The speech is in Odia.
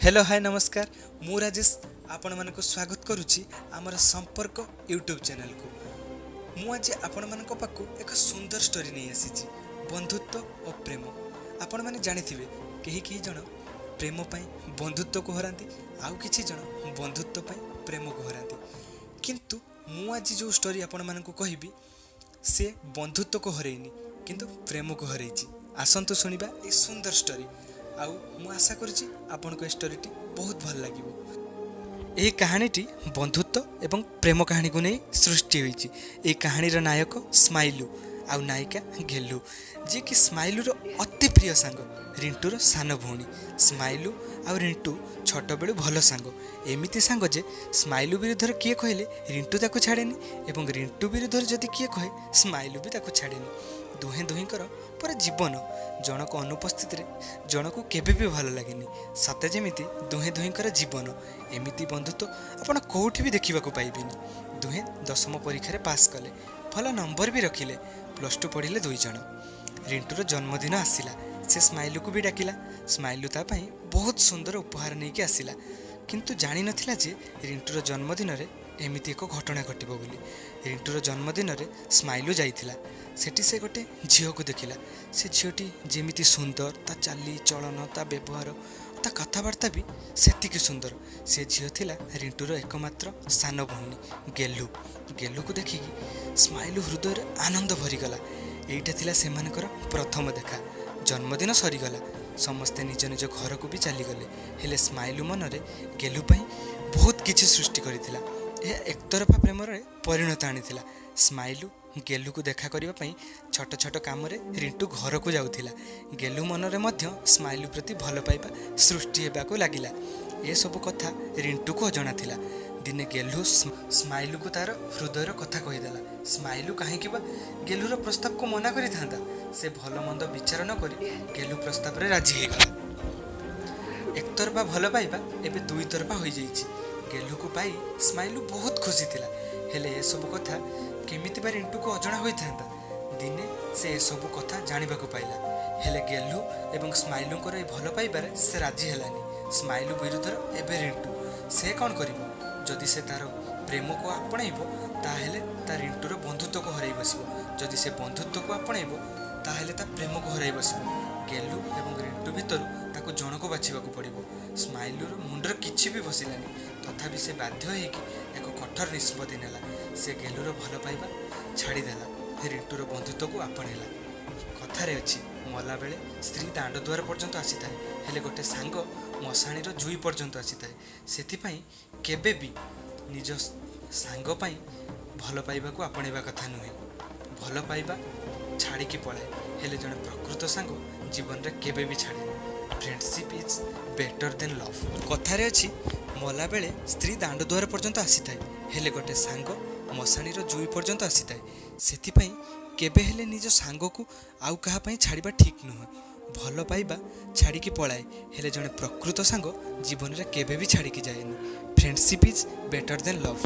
ହ୍ୟାଲୋ, ହାଏ, ନମସ୍କାର। ମୁଁ ରାଜେଶ ଆପଣମାନଙ୍କୁ ସ୍ୱାଗତ କରୁଛି ଆମର ସମ୍ପର୍କ ୟୁଟ୍ୟୁବ୍ ଚ୍ୟାନେଲକୁ। ମୁଁ ଆଜି ଆପଣମାନଙ୍କ ପାଖକୁ ଏକ ସୁନ୍ଦର ଷ୍ଟୋରି ନେଇ ଆସିଛି, ବନ୍ଧୁତ୍ୱ ଓ ପ୍ରେମ। ଆପଣମାନେ ଜାଣିଥିବେ, କେହି କେହି ଜଣ ପ୍ରେମ ପାଇଁ ବନ୍ଧୁତ୍ୱକୁ ହରାନ୍ତି, ଆଉ କିଛି ଜଣ ବନ୍ଧୁତ୍ୱ ପାଇଁ ପ୍ରେମକୁ ହରାନ୍ତି। କିନ୍ତୁ ମୁଁ ଆଜି ଯେଉଁ ଷ୍ଟୋରି ଆପଣମାନଙ୍କୁ କହିବି, ସେ ବନ୍ଧୁତ୍ୱକୁ ହରେଇନି କିନ୍ତୁ ପ୍ରେମକୁ ହରେଇଛି। ଆସନ୍ତୁ ଶୁଣିବା ଏହି ସୁନ୍ଦର ଷ୍ଟୋରି। ଆଉ ମୁଁ ଆଶା କରୁଛି ଆପଣଙ୍କୁ ଏ ଷ୍ଟୋରିଟି ବହୁତ ଭଲ ଲାଗିବ। ଏହି କାହାଣୀଟି ବନ୍ଧୁତ୍ୱ ଏବଂ ପ୍ରେମ କାହାଣୀକୁ ନେଇ ସୃଷ୍ଟି ହୋଇଛି। ଏହି କାହାଣୀର ନାୟକ ସ୍ମାଇଲୁ ଆଉ ନାୟିକା ଗେଲୁ, ଯିଏକି ସ୍ମାଇଲୁର ଅତି ପ୍ରିୟ ସାଙ୍ଗ, ରିଣ୍ଟୁର ସାନ ଭଉଣୀ। ସ୍ମାଇଲୁ ଆଉ ରିଣ୍ଟୁ ଛୋଟବେଳୁ ଭଲ ସାଙ୍ଗ। ଏମିତି ସାଙ୍ଗ ଯେ ସ୍ମାଇଲୁ ବିରୁଦ୍ଧରେ କିଏ କହିଲେ ରିଣ୍ଟୁ ତାକୁ ଛାଡ଼େନି ଏବଂ ରିଣ୍ଟୁ ବିରୁଦ୍ଧରେ ଯଦି କିଏ କହେ, ସ୍ମାଇଲୁ ବି ତାକୁ ଛାଡ଼େନି। ଦୁହେଁ ଦୁହିଁଙ୍କର ପୁରା ଜୀବନ। ଜଣକ ଅନୁପସ୍ଥିତିରେ ଜଣକୁ କେବେ ବି ଭଲ ଲାଗେନି। ସତେ ଯେମିତି ଦୁହେଁ ଦୁହିଁଙ୍କର ଜୀବନ। ଏମିତି ବନ୍ଧୁତ୍ୱ ଆପଣ କେଉଁଠି ବି ଦେଖିବାକୁ ପାଇବେନି। ଦୁହେଁ ଦଶମ ପରୀକ୍ଷାରେ ପାସ୍ କଲେ, ଭଲ ନମ୍ବର ବି ରଖିଲେ। +2 ପଢ଼ିଲେ ଦୁଇ ଜଣ। ରିଣ୍ଟୁର ଜନ୍ମଦିନ ଆସିଲା। ସେ ସ୍ମାଇଲୁକୁ ବି ଡାକିଲା। ସ୍ମାଇଲୁ ତା ପାଇଁ ବହୁତ ସୁନ୍ଦର ଉପହାର ନେଇକି ଆସିଲା, କିନ୍ତୁ ଜାଣିନଥିଲା ଯେ ରିଣ୍ଟୁର ଜନ୍ମଦିନରେ ଏମିତି ଏକ ଘଟଣା ଘଟିବ ବୋଲି। ରିଣ୍ଟୁର ଜନ୍ମଦିନରେ ସ୍ମାଇଲୁ ଯାଇଥିଲା। ସେଠି ସେ ଗୋଟେ ଝିଅକୁ ଦେଖିଲା। ସେ ଝିଅଟି ଯେମିତି ସୁନ୍ଦର, ତା ଚାଲି ଚଳନ, ତା ବ୍ୟବହାର, ତା କଥାବାର୍ତ୍ତା ବି ସେତିକି ସୁନ୍ଦର। ସେ ଝିଅ ଥିଲା ରିଣ୍ଟୁର ଏକମାତ୍ର ସାନ ଭଉଣୀ ଗେଲୁ। ଗେଲୁକୁ ଦେଖିକି ସ୍ମାଇଲୁ ହୃଦୟରେ ଆନନ୍ଦ ଭରିଗଲା। ଏଇଟା ଥିଲା ସେମାନଙ୍କର ପ୍ରଥମ ଦେଖା। ଜନ୍ମଦିନ ସରିଗଲା, ସମସ୍ତେ ନିଜ ନିଜ ଘରକୁ ବି ଚାଲିଗଲେ। ହେଲେ ସ୍ମାଇଲୁ ମନରେ ଗେଲୁ ପାଇଁ ବହୁତ କିଛି ସୃଷ୍ଟି କରିଥିଲା। ଏହା ଏକତରଫା ପ୍ରେମରେ ପରିଣତ ଆଣିଥିଲା। ସ୍ମାଇଲୁ ଗେଲୁକୁ ଦେଖା କରିବା ପାଇଁ ଛୋଟ ଛୋଟ କାମରେ ରିଣ୍ଟୁ ଘରକୁ ଯାଉଥିଲା। ଗେଲୁ ମନରେ ମଧ୍ୟ ସ୍ମାଇଲୁ ପ୍ରତି ଭଲ ପାଇବା ସୃଷ୍ଟି ହେବାକୁ ଲାଗିଲା। ଏସବୁ କଥା ରିଣ୍ଟୁକୁ ଅଜଣା ଥିଲା। ଦିନେ ଗେଲୁ ସ୍ମାଇଲୁକୁ ତାର ହୃଦୟର କଥା କହିଦେଲା। ସ୍ମାଇଲୁ କାହିଁକି ବା ଗେଲୁର ପ୍ରସ୍ତାବକୁ ମନା କରିଥାନ୍ତା? ସେ ଭଲ ମନ୍ଦ ବିଚାର ନ କରି ଗେଲୁ ପ୍ରସ୍ତାବରେ ରାଜି ହେଇଗଲା। ଏକତରଫା ଭଲ ପାଇବା ଏବେ ଦୁଇ ତରଫା ହୋଇଯାଇଛି। ଗେଲୁକୁ ପାଇ ସ୍ମାଇଲୁ ବହୁତ ଖୁସି ଥିଲା। ହେଲେ ଏସବୁ କଥା କେମିତି ବା ରିଣ୍ଟୁକୁ ଅଜଣା ହୋଇଥାନ୍ତା? ଦିନେ ସେ ଏସବୁ କଥା ଜାଣିବାକୁ ପାଇଲା। ହେଲେ ଗେଲୁ ଏବଂ ସ୍ମାଇଲୁଙ୍କର ଏହି ଭଲ ପାଇବାରେ ସେ ରାଜି ହେଲାନି। ସ୍ମାଇଲୁ ବିରୁଦ୍ଧରେ ଏବେ ରିଣ୍ଟୁ। ସେ କ'ଣ କରିବ? ଯଦି ସେ ତାର ପ୍ରେମକୁ ଆପଣେଇବ, ତାହେଲେ ତା ରିଣ୍ଟୁର ବନ୍ଧୁତ୍ୱକୁ ହରାଇ ବସିବ। ଯଦି ସେ ବନ୍ଧୁତ୍ୱକୁ ଆପଣେଇବ, ତାହେଲେ ତା ପ୍ରେମକୁ ହରାଇ ବସିବ। ଗେଲୁ ଏବଂ ରିଣ୍ଟୁ ଭିତରୁ ତାକୁ ଜଣକୁ ବାଛିବାକୁ ପଡ଼ିବ। ସ୍ମାଇଲୁର ମୁଣ୍ଡରେ କିଛି ବି ବସିଲାନି। ତଥାପି ସେ ବାଧ୍ୟ ହେଇକି ଏକ କଠୋର ନିଷ୍ପତ୍ତି ନେଲା। ସେ ଗେଲୁର ଭଲ ପାଇବା ଛାଡ଼ିଦେଲା, ରିଣ୍ଟୁର ବନ୍ଧୁତ୍ୱକୁ ଆପଣେଇଲା। କଥାରେ ଅଛି, ମଲାବେଳେ ସ୍ତ୍ରୀ ଦାଣ୍ଡ ଦୁଆର ପର୍ଯ୍ୟନ୍ତ ଆସିଥାଏ, ହେଲେ ଗୋଟେ ସାଙ୍ଗ ମଶାଣିର ଜୁଇ ପର୍ଯ୍ୟନ୍ତ ଆସିଥାଏ। ସେଥିପାଇଁ କେବେ ବି ନିଜ ସାଙ୍ଗ ପାଇଁ ଭଲ ପାଇବାକୁ ଆପଣେଇବା କଥା ନୁହେଁ। ଭଲ ପାଇବା ଛାଡ଼ିକି ପଳାଏ, ହେଲେ ଜଣେ ପ୍ରକୃତ ସାଙ୍ଗ ଜୀବନରେ କେବେ ବି ଛାଡ଼େନି। Friendship is better than love. କଥାରେ ଅଛି, ମଲାବେଳେ ସ୍ତ୍ରୀ ଦାଣ୍ଡ ଦୁଆର ପର୍ଯ୍ୟନ୍ତ ଆସିଥାଏ, ହେଲେ ଗୋଟେ ସାଙ୍ଗ ମଶାଣିର ଜୁଇ ପର୍ଯ୍ୟନ୍ତ ଆସିଥାଏ। ସେଥିପାଇଁ କେବେ ହେଲେ ନିଜ ସାଙ୍ଗକୁ ଆଉ କାହା ପାଇଁ ଛାଡ଼ିବା ଠିକ୍ ନୁହେଁ। ଭଲ ପାଇବା ଛାଡ଼ିକି ପଳାଏ, ହେଲେ ଜଣେ ପ୍ରକୃତ ସାଙ୍ଗ ଜୀବନରେ କେବେ ବି ଛାଡ଼ିକି ଯାଏନି। Friendship is better than love.